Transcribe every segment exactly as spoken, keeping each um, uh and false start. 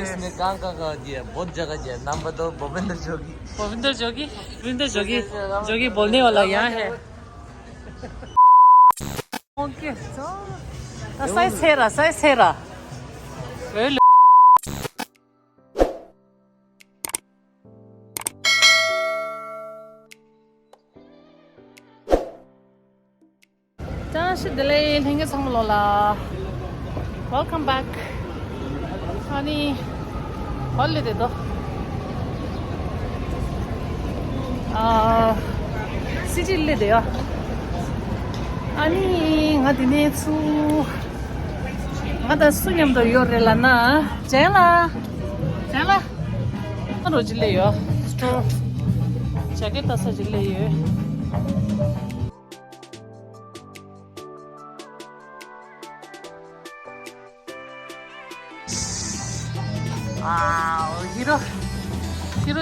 इसमें कहाँ कहाँ कहाँ दिया, बहुत जगह दिया। नाम बताओ, भूपेंद्र जोगी। भूपेंद्र जोगी, भूपेंद्र जोगी, जोगी बोलने वाला यहाँ है। ओके, तो साइज है रहा, साइज है रहा। བཀྲ་ཤིས་བདེ་ལེགས། ལྷན་རྒྱས་ཚང་མ་ལོ་ལ། Welcome back. ཨ་ནི། ཧོལ་ལེ་དེ་དོ། ཨ། སི་ཊི་ལེ་དེ་ཡ། ཨ་ནི་ང་དེ་ནས་ཚུར། ང་དང་སུ་མཉམ་དུ་ཡོད་རེད་ལབ་ན། ཅན་ལགས། ཅན་ལགས། ང་རོ་ཅི་ལེ་ཡོད། སི་ཊོར། ཇེ་ཀེ་ཊི་ལྟ་ས་ཅིག་སླེབས་ཡོད། Wow, ཧི་རོ། ཧི་རོ།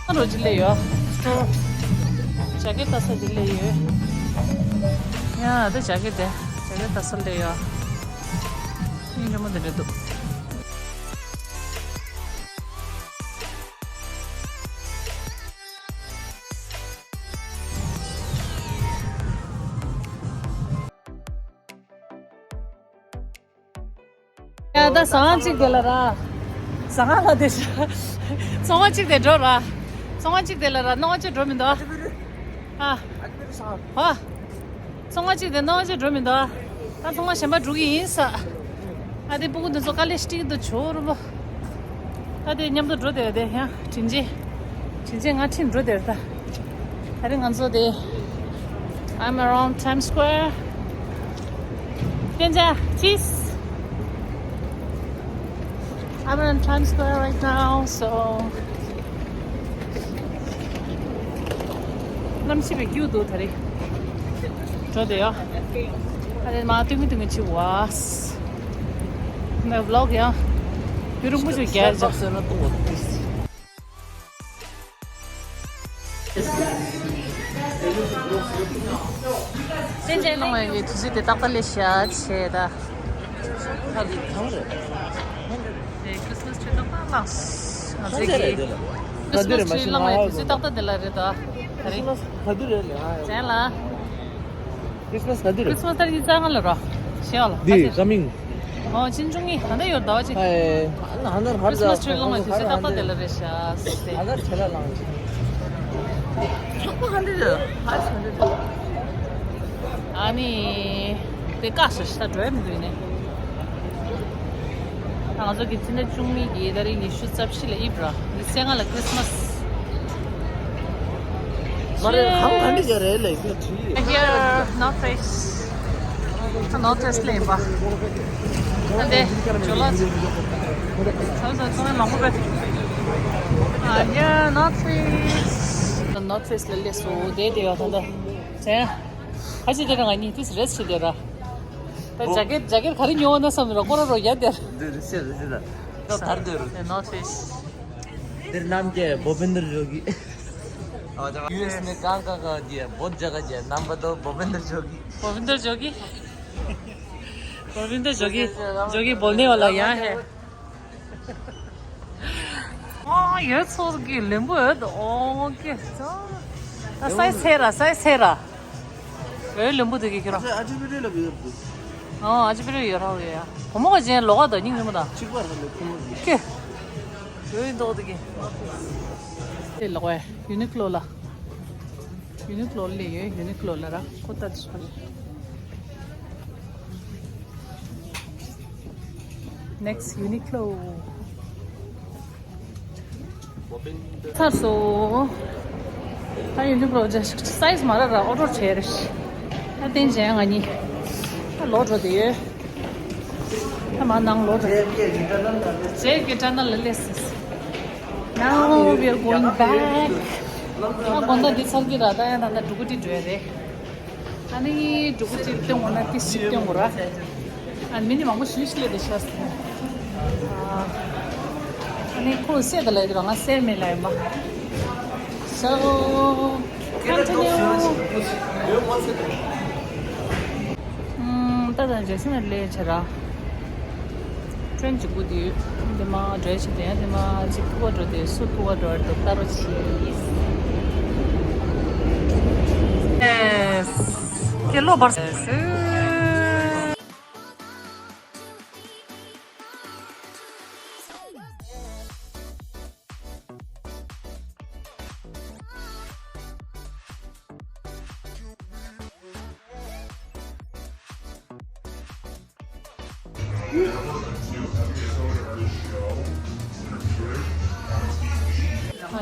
ང་རོ་ཅི་ལེ་ཡོད། སི་ཊོར། ཇེ་ཀེ་ཊི་ལྟ་ས་ཅིག་སླེབས་ཡོད། ཡ་དེ་ཇེ་ཀེ་ཊི་དེ། ཇེ་ཀེ་ཊི་ལྟ་ས་སླེབས་ཡོད། ཡིན་རེད་མོ་དེ་འདྲ་འདུག་ཡ་ད་ཟ་ཁང་གཅིག་དེ་ལ་ར། ཟ་ཁང་ལ་དེ་ཤ། ཚོང་ཁང་གཅིག་དེ་འགྲོ་ར། ཚོང་ཁང་གཅིག་དེ་ལ་ར་སྣང་བ་ཅི་འགྲོ་མི་འདུག་ཨ། ཧ། ཚོང་ཁང་གཅིག་དེ་སྣང་བ་ཅི་འགྲོ་མི་འདུག་ད་ཚོང་ཁང་གཞན་པ་འགྲོ་གི་ཡིན་ས། ཨ་དེ་སྤུ་གུ་འདི་ཚོ་དཀའ་ལས་ཤིག་འདུག་ཇོ་རུ་བོ། ད་དེ་མཉམ་དུ་འགྲོ་དེ་དེ་ཡང་དྲིན་ཆེ། དྲིན་ཆེ་ང་ཁྲིད་འགྲོ་དེ་རེད་ད། ད་རེས་ང་ཚོ་དེ། I'm around Times Square. Tenja, cheese. I'm in Times Square right now, so. གནམ་གཤིས་པའི་སྐྱིད་འདུག་ད་རེས། འགྲོ་དེ་ཡོ། ཨ་རེ་མ་ཏུང་ངི་ཏུང་ངི་ཆི་བ། ང་བི་ལོག་ཡང་། ཡུ་རུ་མུ་ཆུ་རྒྱལ་ཅག་སེམས་ཅན་ལོང་བའི་དུས་ཚོད་དེ་ཏག་ཏག་ལས་ཤ་ཆེ་ད། ཁ་ལི་ཐང་རེད། ཁྲི་སི་མ་སི་ཁྲི་ཏག་ཏག་ལངས། ང་ཚོའི་གི་ཁྲི་སི་མ་སི་ཁྲི་ལངས་བའི་དུས་ཚོད་ཏག་ཏག་དེ་ལ་རེད་ད། ད་རེད། ཁྲི་སི་མ་སི་ག་དུས་རེད་ལ། ཅན་ལ། ཁྲི་སི་མ་སི་ག་དུས་རེད། ཁྲི་སི་མ་སི་ཏ་རིག་གི་རྩ་ལྔ་ལ་རོ། ཤེས་ཡོད་ལ། འདི་ཀ་མིང་། ཨོ་ཕྱི་ཟླ་བཅུ་གཉིས་ད་ལྟ་ཡོད་ཟླ་བ་གཅིག་ཧེ། ཨ་ན་ཧ་ན་ཧར་ཁྲི་སི་མ་སི་ཊི་རི་ལངས་ལ་དུས་ཚོད་ཏག་ཏག་དེ་ལ་རེད་ཤག་ཟེར་ཏེ། ཧ་ན་ཁྱེད་ལ་ལངས་ཅིག་ཚོགས་པ་ག་འདྲ་རེད། ཧ་ཆ་འདྲ་རེད། ཨ་ནི། དེ་བཀག་ཤག་ཤི་ད་འགྲོ་ཡ་མི་འདུག་ཡིན་ནའི། ད་ང་ཚོ་གི་ཕྱི་ཟླ་བཅུ་གཉིས་ཀྱི་ཏ་རིག་ཉི་ཤུ་རྩ་བཞི་ལ་ཨིབ་ར། ཉི་ཤུ་རྩ་ལྔ་ལ་ཁྲི་སི་མ་སི། མ་རེད་ཧང་ག་འདྲ་ཅིག་རེད་ལས་ཁྱོད་བྲིས། Here, North Face. North Face ལ་ཡིན་པ། ཨ་དེ་ཇོ་ལགས། ཚང་མ་ཚང་མ་མང་པོ་བས། ཨ་here, North Face. North Face ལ་སླེབས་སོང་། དེ་དེ་ཡོད་ད་ད། ཅན། ཨ་ཅེ་དེ་ར་ང་གཉིས་དུས་རེས་བྱེད་དེ་ར། ད་ཇ་ཀེ་ཊི་ཇ་ཀེ་ཊི་ག་རེ་ཉོ་ན་བསམ་ར་སྐོར་ར་རོ་ཡ་དེར། འདི་རེ་ཤེས་རེ་ཤེས་ད། ད་དར་འདོད་རུ། North Face. དེར་རྣམ་རྒྱལ་བོ་བེན་དར་ཇོ་གི། ཨ་ད་ཡུ་ཨེས་ནས་གང་གང་གང་རྒྱལ་བོད་ཇ་ག་རྒྱལ་རྣམ་པ་དོ་བོ་བེན་དར་ཇོ་གི། བོ་བེན་དར་ཇོ་གི། བོ་བེན་དར་ཇོ་གི། ཇོ་གི་བོལ་ནེ་ཝ་ལ་ཡ་ཧེ། ཨོ་ཡོད་ཚོད་ཀྱི་ལེན་པོ་ཡོད། ཨོ་ཀེ། ད་སའི་སེ་ར་སའི་སེ་ར། ཨེ་ལེན་པོ་དེ་གི་ཁྱོད་རང་། ཨ་ཅི་བི་རེ་ལ་བི་ཡོད་དུ། ཨོ་ཨ་ཅི་བི་རེ་ཡོད་ར་བི་ཡ། བུ་མོ་ག་ཅན་ལོ་ག་ད་སྙིང་རི་མོ་ད། གཅིག་པ་ར་ལ་བུ་མོ་གི། ཀེ། ཡོད་ཡིན་ཏོག་དེ་གི། དེ་ལོག་བས་ཡུ་ནི་ཀློ་ལ། ཡུ་ནི་ཀློ་ལ་ཡོད། ཡུ་ནི་ཀློ་ལ་ར་ཁོ་ད་དུ་སོང་། Next Uniqlo. ཚར་སོང་། ད་ཡུ་ནི་ཀློ་ཇ་སའི་ཛི་མ་རག་ར་ཨོ་ཌར་བྱས་རེད། ད་བསྟན་ཅན་ང་གཉིས་ད་ལོག་འགྲོ་དེ་ཡོད། ད་མ་ནང་ལོག་འགྲོ། རྗེས་ཀྱི་ཊ་ནལ་ལ་སླེབས་སོང་། Now we are going back. ད་དགོང་དག་འདི་ཚར་གྱི་ར། ད་ཡང་ད་ལྟ་འབྲུག་སྒོ་ཏི་འགྲོ་ཡ་རེད། ཨ་ནི་འབྲུག་སྒོ་ཏི་སྟོན་དགོས་ན་ཏི་ཞིག་སྟོན་དགོས་ར། ཨ་ནི་མི་ནི་མང་པོ་ཞིག་ཞིག་སླེབས་བསྡད་ཤག་ཨ་ནི་ཁོ་སེ་ད་ལ་ཡོད་ར། ང་སེ་མེད་ལ་ཡོད་མ། So continue. ད་ལྟ་འཇའ་ཚོན་ལས་བྱེད་ར། ཀྲེན་གཅིག་པུ་དེ་དེ་མ་འགྲོ་ཆེ་དེ་དེ་མ་གཅིག་ཐུག་པ་འགྲོ་དེ་སུ་ཐུག་པ་འགྲོ་དེ་ལྟ་རོ་ཆེ། ཨེ། དེ་ལོ་བར།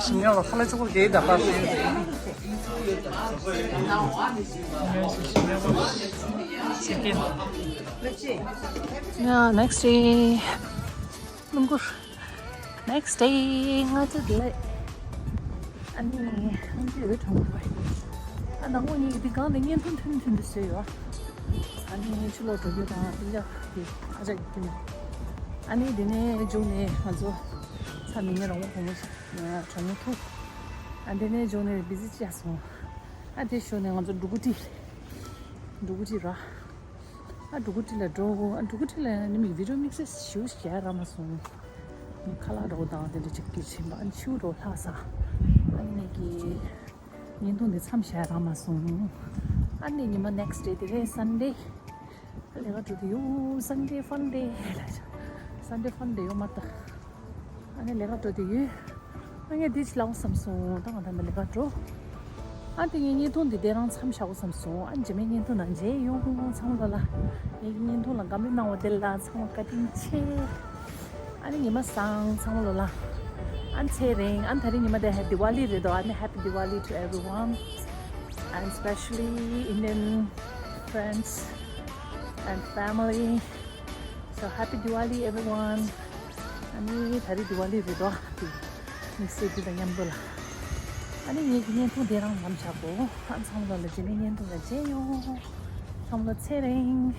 ཨ་ཞིམ་ཉམས་ལ་ཁ་ལག་ཆུ་བུར་རྒྱས་ད་པ། Yeah, next day. སྣུམ་འཁོར། Next day. ང་ཚོ་དེ་ལ། ཨ་ནི་ང་ཚོ་ཡོད་གྲོང་པ། ཨ་ནང་ངོ་ཉིད་ཀྱི་སྒང་ནས་བརྙན་ཐུང་ཐུང་ཐུང་དུ་བཟོས་ཡོད། ཨ་ནི་ཕྱི་ལོགས་འགྲོ་རྒྱུ་དང་དེ་འདྲ་དེ་ཨ་ཅག་གི་ཐུང་། ཨ་ནི་དེ་ནས་འཇུག་ནས་ང་ཚོ་ཚ་མི་ཉེ་རང་མོ་གོང་མོ་གྲོང་མོ་ཐུག་ཨ་དེ་ནས་འཇུག་ནས་བི་ཟི་ཅི་སོང་། ཨ་དེ་ཞོགས་ནས་ང་ཚོ་འབྲུ་གུ་ཏི། འབྲུ་གུ་ཏི་ར། ཨ་འབྲུ་གུ་ཏི་ལ་འགྲོ། ཨ་འབྲུ་གུ་ཏི་ལ་ནི་མི་བི་ཌིའོ་དམིགས་བསལ་ཞིག་བྱས་རག་མ་སོང་། ཁ་ལག་འགྲོ་དང་དེ་འདྲ་ཅིག་གི་ཕྱིན་པ། ཨ་ཆུ་འགྲོ་ལྷག་ས། ཨ་ནི་གི་བརྙན་ཐུང་འདི་མཚམས་བཞག་རག་མ་སོང་། ཨ་ནི་ཉི་མ་next day དེ་རེད། Sunday། ཨ་ལས་ཀ་འགྲོ་དུས་ཡོ། Sunday fun day ལ། Sunday fun day ཡོ་མ་ད། ཨ་ནི་ལས་ཀ་འགྲོ་དུས་ཡོད། ཨ་ངས་འདི་ཅི་ལའོ་བསམ་སོང་། ད་ང་ད་ནི་ལས་ཀ་འགྲོ། ཨ་དེ་ངས་བརྙན་ཐུང་འདི་དེ་རང་མཚམས་བཞག་དགོས་བསམ་སོང་། ཨ་རྗེས་མའི་བརྙན་ཐུང་ནང་མཇལ་ཡོང་། ཚང་མ་ལ་ངས་ཀྱི་བརྙན་ཐུང་ལ་དགའ་མོས་གནང་བ་དེ་ལ་ཚང་མ་བཀའ་དྲིན་ཆེ། ཨ་ནི་ཉི་མ་བཟང་། ཚང་མ་ལོ་ལ། ཨ་ཚེ་རིང་། ཨ་ད་རིང་ཉི་མ་དེ་ཧ་Diwali རེད་དོ། ཨ་ནི་Happy Diwali to everyone and especially Indian friends and family. So happy Diwali everyone. ཨ་ནི་ད་རིང་Diwali རེད་དོ། དེ་དམིགས་བསལ་འདི་དང་མཉམ་དུ་ལ། ཨ་ནི་ངེད་ཀྱི་བརྙན་ཐུང་དེ་རང་མཚམས་བཞག་གོ། ཨ་ཚང་མ་ལོ་ལ་རྗེས་མའི་བརྙན་ཐུང་ལ་མཇལ་ཡོང་། ཚང་མ་ལོ་ཚེ་རིང་།